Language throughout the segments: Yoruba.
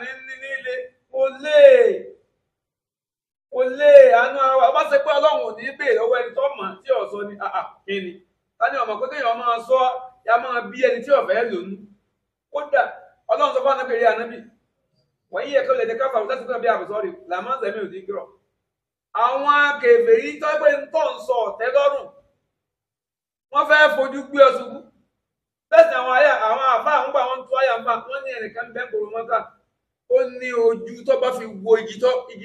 ní nílé kò lè kò lè àánú ara wa. Bá ṣe pé Ọlọ́run ò ní béèrè lọ́wọ́ ẹni tó mọ̀ tí ò sọ ni kí ni ta ni ọmọ pé kéèyàn máa sọ ya máa bí ẹni tí ọ̀fẹ́ lòún. Kódà Ọlọ́run sọ fún ànábì rí ànábì wọ́n yí ẹ̀kọ́ lẹ́dẹ̀ẹ́ káfà wọ́n tẹ́sí bí àbùsọ̀rì làmọ́ sẹ́mi ò ní kírọ̀. Àwọn kèfèrí tó pé ń tọ́ ń sọ ọ̀tẹ́ lọ́rùn wọ́n fẹ́ fojú gbé ọ ṣubú. Bẹ́ẹ̀ sì àwọn àyà àwọn àfa àwọn gbà wọ́n tó àyà ń fa wọ́n ní ẹnìkan bẹ́ẹ̀ kúrò mọ́tà ó ní ojú tó bá fi wo igi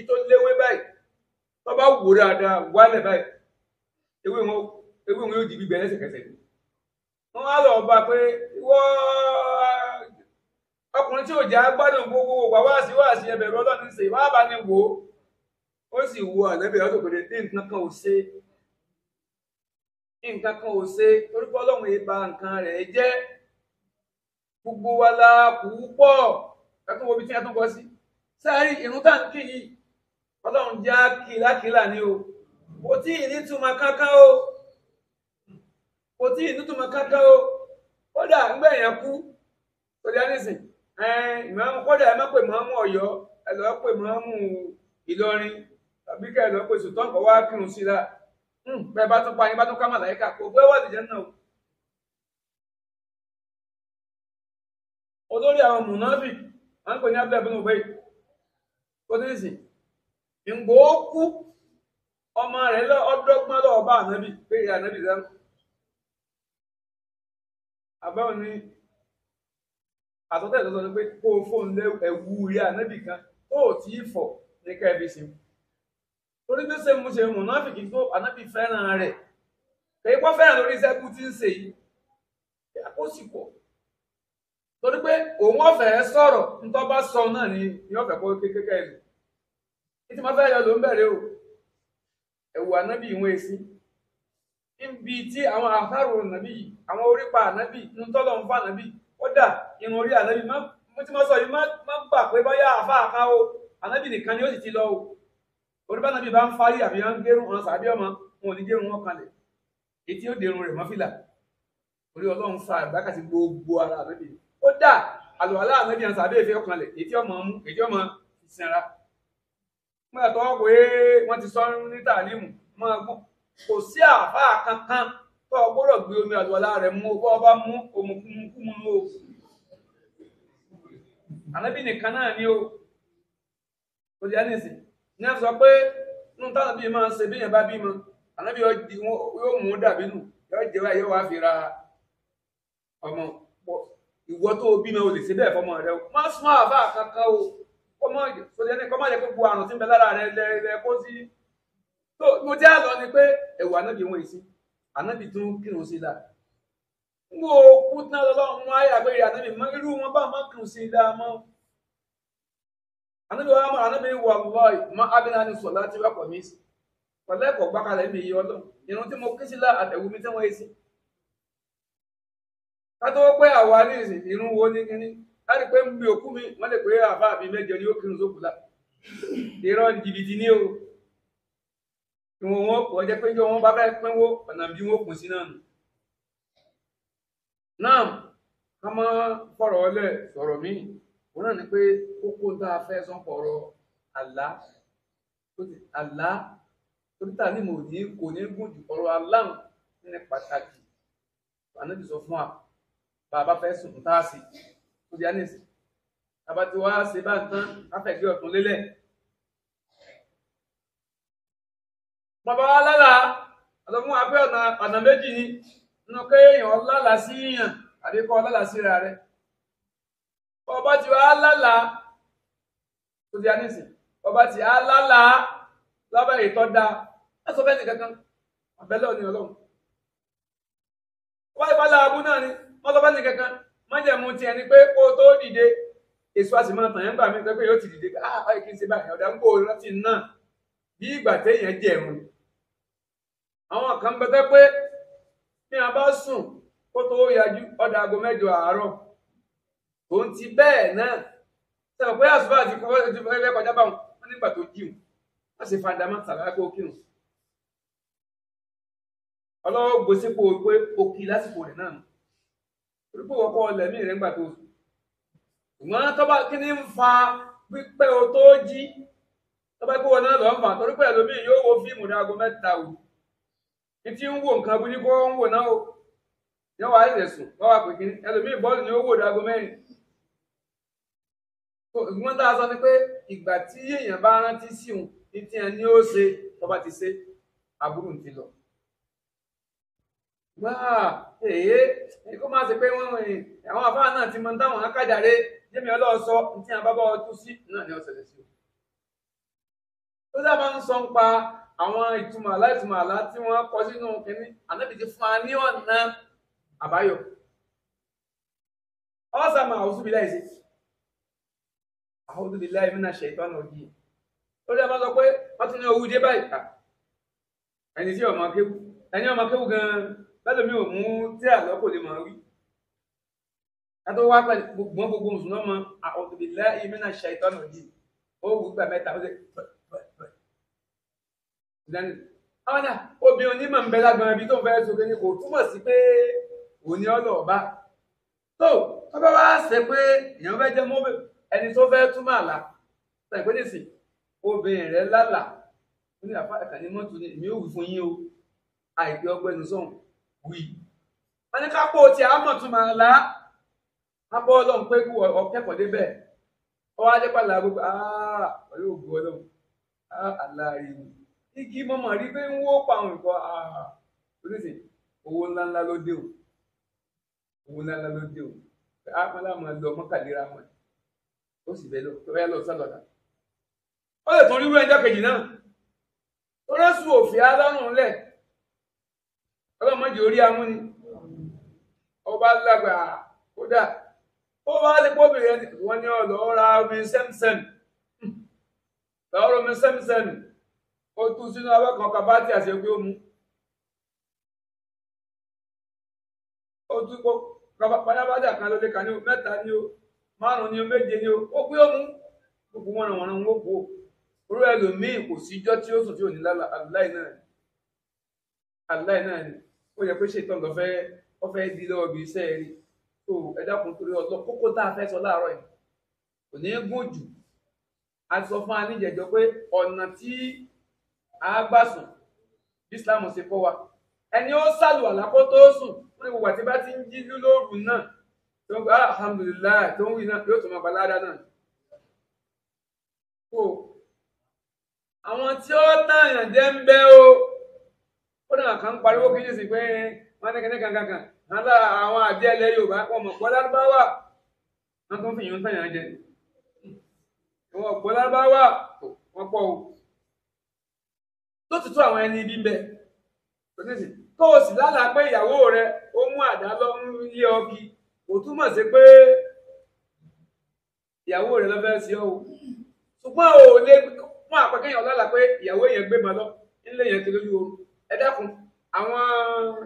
tó léwé báyìí tó bá wò dáadáa wálẹ̀ báyìí ewé wọn yóò di gbígbẹ lẹ́sẹ̀kẹsẹ̀. Wọ́n á lọ bá pé ìwọ ọkùnrin tí ò já gbádùn gbogbo wà wá sí wá sí ẹbẹ̀rù Ọlọ́run ṣe wá bá ní wò ó sì wo àlẹ́bẹ̀ ọdún pé ní nǹkan kan ò ṣe nǹkan kan ò ṣe torí pé Ọlọ́run yìí bà nǹkan rẹ̀ jẹ́. Gbogbo wa la kù ú pọ̀ ẹkún wo ibi tí a tún kọ sí sáré ìrún tá à ń kí yìí Ọlọ́run já kìlákìlà ni o kò tí ì nítumọ̀ kankan o kò tí ì nítumọ̀ kankan o. Kódà ńgbà yẹn kú torí ẹnìsìn ìmáàmù kódà ẹ má pè mọ́mú Ọ̀yọ́ ẹ lọ́ọ́ pè mọ́mú Ìlọrin tàbí kẹ́ ẹ lọ́ọ́ pè Sultan kọ́ wá kírun sí la bẹ́ẹ̀ bá tún pa yín bá tún ká màláíkà kò gbé wà lìjẹ́ náà o. Olórí àwọn mùnáfíkì à ń pè ní Abdul ibn Ubay kó tí ń sìn ìgbò ó kú ọmọ rẹ̀ ọdọ́gbọ́n lọ́wọ́ bá ànábì pé ìyá ànábì sẹ́nu àbáwọn ní àtọ́tẹ̀ tó sọ pé kó o fóun lé ẹ̀wù rí ànábì kan tó ò tí ì fọ̀ ní kẹ́ẹ̀bí sí torí bí ó ṣe mú ṣe mùnáfíkì tó ànábì fẹ́ràn rẹ̀ èyí kọ́ fẹ́ràn lórí iṣẹ́ kú tí ń ṣe yìí kó sì pọ̀ torí pé òun ọ̀fẹ́ sọ̀rọ̀ ntọ́ bá sọ náà ni ni ọ̀fẹ́ kó kékeré ẹ̀ lò títí máa fẹ́ yọ ló ń bẹ̀rẹ̀ o ẹ̀wù ànábì ìwọ̀n èsì níbi tí àwọn àfárò ànábì yìí àwọn orípa ànábì ntọ́lọ̀ ń fa ànábì kódà irun orí ànábì má tí mo sọ yìí má gbà pé bóyá àfa àká o ànábì nìkan ni ó sì ti lọ o orí bá ànábì bá ń fárí àbí wọn ń gérun wọn sàbí ọmọ wọn ò ní gérun wọn kalẹ̀ etí ó derun rẹ̀ mọ́fìlà orí Ọlọ́run fa àgbákàtí gbogbo ara ànábì kódà àlùwàlá ànábì àwọn sàbí èfé ọkànlẹ̀ etí ọmọ mú etí ọmọ ìsinra nígbà tó wọ́n pé wọ́n ti sọ ní tàlímù máa gbọ́n kò sí àáfàá kankan tó o gbọ́dọ̀ gbé omi àlùwàlá rẹ̀ mú o bọ́ ọ bá mú òmùkúmukúmu o ànábì nìkan náà ni o kò sí ẹnìsìn ní a sọ pé nínú táwọn bíi máa ń ṣe bí yẹn bá bímọ ànábì yóò mú dàbí nù yóò jẹ wáyé yóò wá fi ra ọmọ ìwọ tó o bímọ o lè ṣe bẹ́ẹ̀ fọmọ rẹ o má sún àáfàá kankan o kọ́mọ kọ́mọ yẹ kó bu àrùn tí ń bẹ lára rẹ lẹ kó sí tó mo jẹ́ àlọ́ ni pé ẹ̀wù ànábì wọn èsì ànábì tún kírun sí la ń wo kú tán lọ́lọ́run wọn àyà pé ànábì mọ irú wọn bá má kírun sí la mọ́ ànábì wa mọ ànábì wà lọ́ọ̀ì mọ abiná ni sọ̀lá tí wọ́n kọ̀ mí sí pẹ̀lẹ́kọ̀ gbákalẹ̀ mi yí ọlọ́ irun tí mo kí sí la àtẹ̀wù mi tí wọ́n èsì kátó pé àwa ní ìsìn irun wo ní kíní láti pé mi òkú mi wọ́n lè pé àbá mi mẹ́jọ ni ó kírun sókù la irọ́ jìbìtì ní o ìwọ̀n wọn kò jẹ́ pé wọn bá fẹ́ pínwó ọ̀nà bí wọn kùn sí náà nù. Náà ká má fọ̀rọ̀ ọlẹ̀ sọ̀rọ̀ míì òun náà ni pé kókó tá a fẹ́ sọ pọ̀rọ̀ àlá àlá torí tà ní mò ní kò ní gùn jù ọ̀rọ̀ àlá ní pàtàkì. Ànábì sọ fún wa bá a bá fẹ́ sùn tá a sì tó di àníṣe bàbá tí wàá ṣe bá ń tán káfẹ̀gbẹ́ ọ̀tún lélẹ̀. Bàbá wa lálà àtọ fún wa pé ọ̀nà méjì ni nínú kéèyàn lálà sí yàn àbí kọ́ lálà síra rẹ̀. Ọba tí wàá lálà tó di àníṣe ọba tí wàá lálà lábẹ́ ìtọ́ da ẹ sọ fẹ́ẹ́ nìkankan àbẹ́lẹ́ òní ọlọ́run. Ọba ìbálà abú náà ni wọ́n sọ fẹ́ẹ́ nìkankan májẹ̀mú tiẹ̀ ni pé kó o tó dìde èso àti máa tàn yẹn gbà mí pé yóò ti dìde ah báyìí kì í ṣe báyìí ọ̀dà ń kó o láti náà bí ìgbà téèyàn jẹ̀rùn. Àwọn kan bẹ tẹ́ pé ní a bá sùn kó tó yájú ọ̀dà aago 8 àárọ̀ òun ti bẹ́ẹ̀ náà sọ pé àṣùbà àti fẹ́ kọjá báwọn wọn nígbà tó jíun wọ́n sì fàdà má tàbí kó kírun. Ọlọ́wọ́ gbèsèpò pé o kì í lásìkò rẹ̀ náà torí pé wọ́n kọ́ lẹ̀mí rẹ̀ ńgbà tó Ṣùgbọ́n tọ́ba kí ni ń fa pípẹ́ o tó jí, tọ́ba kó wọn náà lọ́ ń fà torí pé ẹlòmíì yóò wo fíìmù ní aago 3 òru. Ní tí ń wo nǹkan bú ní kó ń wò náà o. Yóò wá ẹsẹ̀ sùn, wọ́n wá pè kí ni ẹlòmíì bọ́ọ̀lù ni ó wò ní aago 4. Ìgbọ́n tá a sọ ni pé ìgbà tí èèyàn bá rántí sí òun ní tí ẹ ní ó ṣe tọ́ba ti ṣe aburú ti lọ. Wáá èyí kó má ṣe pé wọ́n àwọn àfáà náà ti mọ táwọn akájàre jẹ́mi ọlọ́ọ̀ sọ ní tí a bá bá ọ tú sí náà ni ó ṣẹlẹ̀ sí o. Tó dábàá ń sọ ń pa àwọn ìtumọ̀ àlá ìtumọ̀ àlá tí wọ́n kọ sínú kínní Ànábì ti fún wa ní ọ̀nà àbáyọ. Ọ̀sán máa òṣùbí láìsí. A'udhu billahi minash shaitani rajim. Lórí a máa sọ pé wọ́n tún ní owó dé báyìí. Ẹni tí ọmọ kéwú ẹni ọmọ kéwú gan-an lẹ́lòmí ò mú tí àlọ́ kò lè máa wí. Ká tó wá pẹ̀lú gbogbo gbogbo mùsùlùmí ọmọ a'udhu billahi minash shaitani rajim. Ó wù gbà mẹ́ta ó ṣe pẹ̀. Àwọn náà obìnrin onímọ̀ ń bẹ lágbọn ibi tó ń fẹ́ sókè ni kò túmọ̀ sí pé òní ọlọ́ọ̀bá. Tó bá wá ṣe pé èèyàn fẹ́ jẹ́ mọ́bẹ̀ ẹni tó fẹ́ túmọ̀ àlá sọ ìpè nísìn obìnrin rẹ̀ lálà ó ní àfa ẹ̀ka ní mọ́tò ní èmi ò wí fún yín o àìpé ọgbẹ́nu sọ̀hún wí. Wọ́n ní kápò tí a mọ̀ túmọ̀ àlá kápò ọlọ́run pé kú ọkẹ́kọ̀ọ́ débẹ̀ ọ wá dé pàlà gbogbo pẹ̀lú ògùn ọlọ́run àlá rí ni igi mọ́mọ́ rí pé ń wó pa àwọn nǹkan oníṣẹ́ owó ńláńlá ló dé o owó ńláńlá ló dé o àpọ́nlá máa lọ mọ́kàlera wọn ó sì bẹ lọ tó bẹ lọ sálọdà ó lè tún rírú ẹjọ́ kejì náà tó rẹ́sù òfin alárùn lẹ̀ ọlọ́mọdé orí amúni ọba lágbà kódà ó wá lè pọ́bìnrin ẹni wọ́n ní ọ̀lọ́ ra omi sẹ́msẹ́m lọ́rọ̀ omi sẹ́msẹ́m ó tú sínú abọ́ kan kabáàtì àti ẹgbẹ́ ó mu ó tú kó pátápátá kan ló lè kà ní o mẹ́ta ní o márùn ní o méje ní o ó pé ó mú gbogbo wọn ràn wọn ràn wọn kó orú ẹlòmíì kò síjọ́ tí ó sùn tí ò ní lálà aláì náà ni aláì náà ni ó yẹ pé ṣètò ọ̀gá fẹ́ ọ fẹ́ di lọ́wọ́ bí iṣẹ́ rí tó ẹ dákun torí ọlọ́ kókó tá a fẹ́ sọ láàárọ̀ yìí kò ní í gùn jù a sọ fún wa níjẹ̀jọ́ pé ọ̀nà tí a gbà sùn bí Islam ṣe kọ́ wa ẹni ó sàlùwàlá kó tó sùn wọ́n ní gbogbo àti bá ti ń jí lóru náà tó ń gba alhamdulilayi tó ń wí náà yóò tún máa balada náà. Kó àwọn tí ó tààyàn jẹ́ ń bẹ́ o ó náà kàn ń pariwo kí ní sì pé wọ́n ní kíní kankan kan àwọn àwọn àjẹ́ ilẹ̀ Yorùbá wọn mọ̀ pọ́ lárúbáwá wọ́n tún fìyàn tààyàn jẹ wọn pọ́ lárúbáwá wọ́n pọ̀ o lótìtú àwọn ẹni ibi ń bẹ tó o sì lálàá pé ìyàwó rẹ ó mú àdá lọ ń yé ọ kí kò túmọ̀ sí pé ìyàwó rẹ ló fẹ́ sí ọ o ṣùgbọ́n o ò lè fún àpẹkẹ́yìn ọlọ́lá pé ìyàwó yẹn gbé ma lọ nílé yẹn ti lójú oorun ẹ dákun àwọn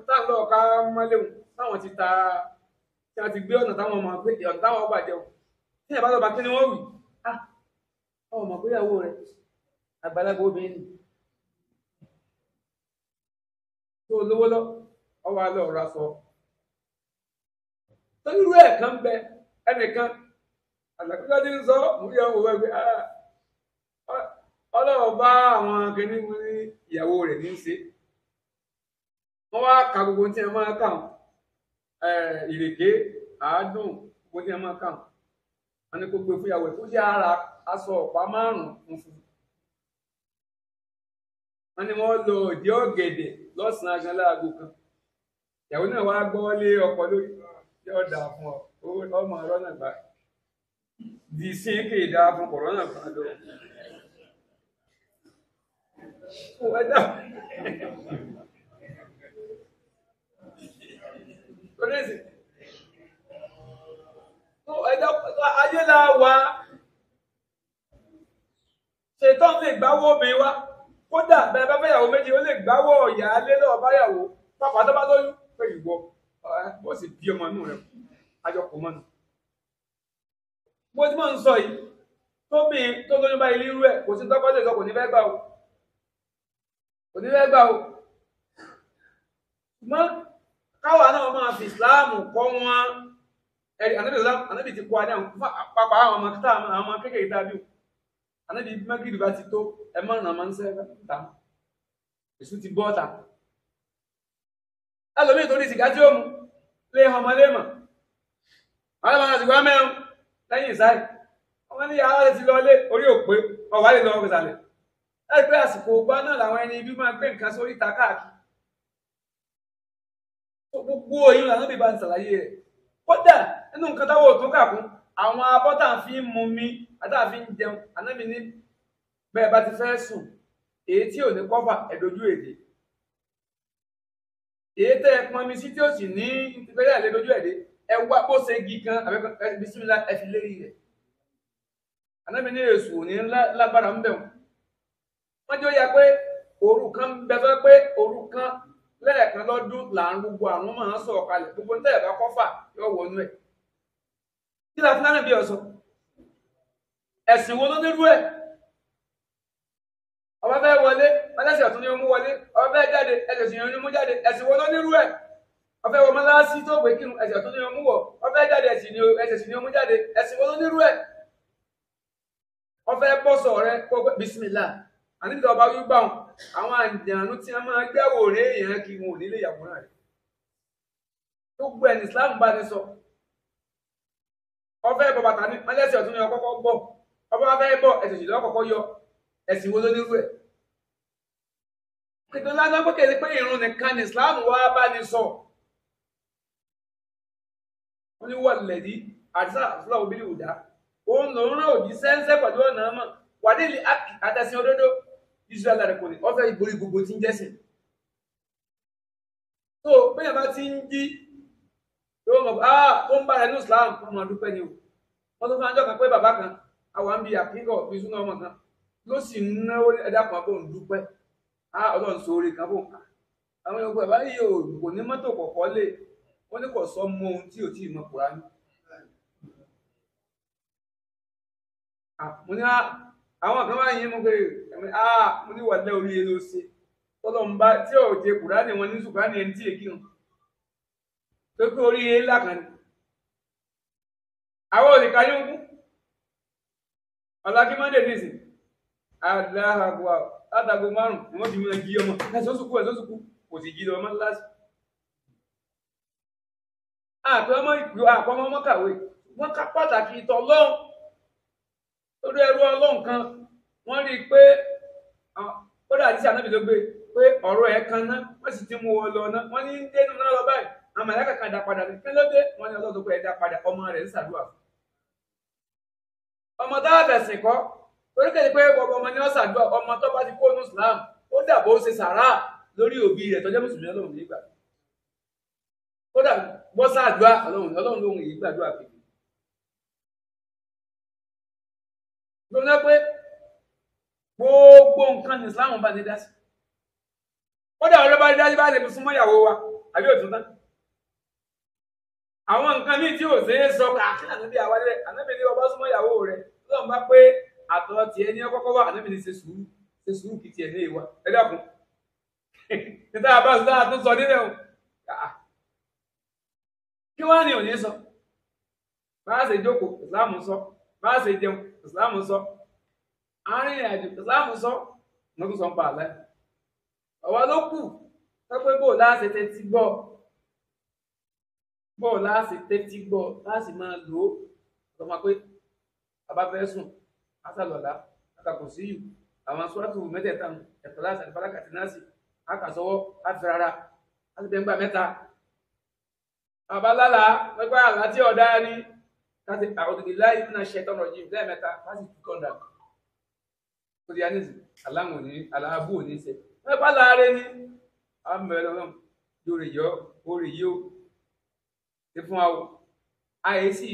táwọn lọ́ọ̀ ká mọ́léwu táwọn ti ta tí wọ́n ti gbé ọ̀nà táwọn ọmọ pé ọ̀nà táwọn ọgbà jẹun tí ìyàbá lọ́ba kí ni wọ́n wì á ọmọ pé ìyàwó rẹ àgbàlagbà obìnrin ni tó lówó lọ ọwọ́ alẹ́ ọ̀rọ̀ aṣọ torí ẹ̀ kan bẹ ẹnìkan àlàkùnrin tí ń sọ mú yẹ wọ ẹgbẹ́ ọlọ́wọ́ bá àwọn kìíní ní ìyàwó rẹ̀ ní í ṣe wọ́n wá ka gbogbo tí wọ́n máa kà wọ́n ìrèké àádùn gbogbo tí wọ́n máa kà wọ́n wọ́n ní kó gbé fún ìyàwó ẹ̀ kó sì ara aṣọ ọ̀pá márùn-ún fún wọ́n ní wọ́n lọ òdì ọ̀gẹ̀dẹ̀ lọ́sàn-án gan láago kan ìyàwó náà wá gbọ́ lé ọkọ lórí yóò dáa fún ọ ọmọ ọ̀rọ̀ náà gbà di sí kì í dáa fún kòrónà gbà lọ. Ayé la wà ṣètọ́n lè gbáwó mi wá kódà bẹ́ẹ̀ bá fẹ́yàwó méjì ó lè gbáwó ọ̀yà lé lọ́wọ́ báyàwó pápá tó bá lóyún pé ìwọ bó sì bí ọmọ inú rẹ àjọ kò mọ́nu. Mo ti máa ń sọ yìí tóbi tó lóyún báyìí rírú ẹ̀ kò sí tọ́kọ́ lè sọ kò ní fẹ́ gbà o kò ní fẹ́ gbà o. Ṣùgbọ́n káwa náà máa fi ìsìláàmù kọ́ wọn Ẹ̀rí ànábì ti kọ́ adé àwọn pápá àwọn ọmọ tá àwọn ọmọ kékeré tá a bí o. Ànábì mẹ́gìrì bá ti tó ẹ mọ́ ọ̀nà máa ń sẹ́ ta. Èṣù ti bọ́ ta. Ẹlòmíì torí sìgá tí ó mu lé ọmọ lé mọ̀. Àwọn ọmọ àti ìgbà mẹ́rin lẹ́yìn ìsáì. Wọ́n ní yàrá rẹ̀ ti lọ lé orí òpè ọ̀wá lè lọ ọ̀gbẹ̀sàlẹ̀. Láì pé àsìkò ọgbà náà làwọn ẹni ibi máa gbé nǹkan sórí ìta káàkiri. Gbogbo èyí làwọn bí ba ń ṣàlàyé rẹ̀. Kódà nínú nǹkan táwọn òtún kà kún, àwọn abọ́ tá à ń fi ń mu mi àti à ń fi ń jẹun, ànábì ní bẹ́ẹ̀ bá ti fẹ́ sùn, èyí tí ò ní kọ́fà ẹ̀dójú èdè. Èyí tẹ́ ẹ pọnmi sí tí ó sì ní ìpínlẹ̀ àlejò èdè, ẹ wá bó ṣe igi kan àbẹ́kọ̀ bísímìlá ẹ fi lérí rẹ̀. Ànábì ní èṣù ò ní lágbára ń bẹ̀ wọ́n. Wọ́n jẹ́ ó yà pé òru kan ń bẹ fẹ́ pé òru kan lẹ́ẹ̀kan lọ́dún là ń gbogbo àrùn máa ń sọ̀ kalẹ̀ gbogbo ní tẹ̀lé bá kọ́fà yóò wọnú ẹ̀. Kí la fún lánàá bí ọ̀sán? Ẹ̀sìn wo ló nírú ẹ̀? Ọba fẹ́ wọlé, ọlẹ́sìn ọ̀tún ni ó mú wọlé, ọba fẹ́ jáde, ẹsẹ̀ òsì ni ó mú jáde, ẹ̀sìn wo ló nírú ẹ̀? Ọfẹ́ wọ mọ́láṣí tó gbé kírun, ẹsẹ̀ ọ̀tún ni ó mú wọ̀, ọfẹ́ jáde, ẹsẹ̀ òsì ni ó mú jáde, ẹ̀sìn wo ló nírú ẹ̀? Ọfẹ́ bọ́sọ̀ rẹ kó bísímìlà. Àníbi tí ọba wí gbà wọn, àwọn àǹjànú tí wọn máa gbẹ́wò rẹ èèyàn kí wọn ò nílé ìyàwòrán rẹ. Gbogbo ẹni Islam bá ní sọ. Ọfẹ́ bọ bàtà ní ọlẹ́sẹ̀ ọ̀tún ni ọkọ́kọ́ bọ̀. Ọba fẹ́ bọ̀ ẹsẹ̀ òsì lọ́kọ́kọ́ yọ. Ẹ̀sìn wo ló nírú ẹ̀? Kìtò lásán pé kèsì pé ìrun nìkan ní Islam wá bá ní sọ. Wọ́n ní wà lẹ̀dí àdìsá àfúlà òbílì òdá. Òun lòún rán òjì sẹ́ńsẹ́ pẹ̀lú ọ̀nà ọmọ. Wàdílì àtẹ̀sìn òdodo. Israẹli rẹ kò ní ọfẹ ìborí gbogbo tí ń jẹsìn. Tó bẹ́ẹ̀ bá ti ń jí yóò mọ̀ tó ń bára ẹnu Islam fún ọmọ dúpẹ́ ni o. Wọ́n tó fún ajọ́ kan pé bàbá kan àwọn ń bi àkíkọ̀ bí súná ọmọ kan ló sì ń náwó ẹ̀dá kan bó ń dúpẹ́. Ọlọ́run sóore kan bó ń kà. Àwọn yòókù ẹ̀ báyìí kò ní mọ́tò kọ̀ọ̀kọ́ lé wọ́n ní kò sọ mọ ohun tí ò tí ì mọ Kùránì. Mo ní àwọn kan máa ń yín mú pé mo ní wàlẹ́ orí ẹ ló ṣe tọ́lọ́mùbá tí ò jẹ Kùránì wọn ní sùkúránì ẹni tí èkì hàn tó pé orí ẹ ńlá kan ni. Àwọn òrìkà yóò kú ọ̀làkí mọ́ndé nìsín aláhàgbà látago márùn ni wọ́n ti máa jí ọmọ ẹ̀sọ́ sùkú ẹ̀sọ́ sùkú kò sì jí lọ ọmọ láti. Àpẹ ọmọ ìlú àpẹ ọmọ ọmọ kàwé wọ́n ká pàtàkì ìtọ́ lọ́hùn lórí ẹrú Ọlọ́run kan wọ́n rí i pé kódà àdìsí ànábì ló gbé pé ọ̀rọ̀ ẹ̀ kan ná wọ́n sì ti mú wọn lọ ná wọ́n ní ń dénú náà lọ báyìí àwọn màláíkà kan dá padà kí ló dé wọ́n ní Ọlọ́run tó pé ẹ dá padà ọmọ rẹ̀ ń ṣàdúrà fún. Ọmọ tá a fẹ̀sìn kọ́ torí kẹ́ni pé gbogbo ọmọ ni wọ́n ṣàdúrà ọmọ tó bá ti kó nu Islam ó dàbò ó ṣe sàrà lórí òbí rẹ̀ tó jẹ́ mùsùlùmí Ọlọ́run nígbà kódà gbọ́ sàdúrà Ọlọ́run lóhun yìí gbàdúrà pé lónà pé gbogbo nǹkan ní Islam bá ní dá sí kódà ọlọ́ba ní dájú bá lè fi súnmọ́ ìyàwó wa àbí òtún tán àwọn nǹkan míì tí ò ṣe é sọ pé àkínà níbi àwálẹ̀ ànábì ní ọba súnmọ́ ìyàwó rẹ̀ lọ́n bá pé àtọ̀ tiẹ̀ ní ọkọ́kọ́ wà ànábì ní ṣe sùúrù ṣe sùúrù kì tiẹ̀ ní ìwà ẹ dákun níta bá sọ dáa tó sọ nílẹ̀ o kí wọ́n á ní òní sọ bá a ṣe jókòó Islam sọ bá a ṣe jẹun Islam sọ àárín ìrìnàjò Islam sọ wọn tún sọ ń pa àlẹ ọwọ ló kù pẹpẹ bò láti tẹ́tí gbọ́ bò láti tẹ́tí gbọ́ láti máa lò ó sọ ma pé bàbá fẹ́ sùn asàlọlá àkàkọ sí yù àwọn sọ́ọ̀tù mẹ́tẹ̀ẹ̀ta ẹ̀tọ́ láti àti náàsì àkàsọwọ́ àfẹ́rara láti bẹ́ẹ̀ ń gbà mẹ́ta bàbá lálàá pẹ́pẹ́ àlá tí ọ̀dá ni láti a'udhu billahi minash shaitanir rajim lẹ́ẹ̀mẹ́ta láti tukọ̀ ọ̀dà ó di anísì aláwọ̀ òní aláàbò òní ṣe wọ́n bá láàárẹ̀ ní àmọ́ ẹ̀rọ yóò rè yọ ó rè yí ó ṣe fún wa o àyè sì.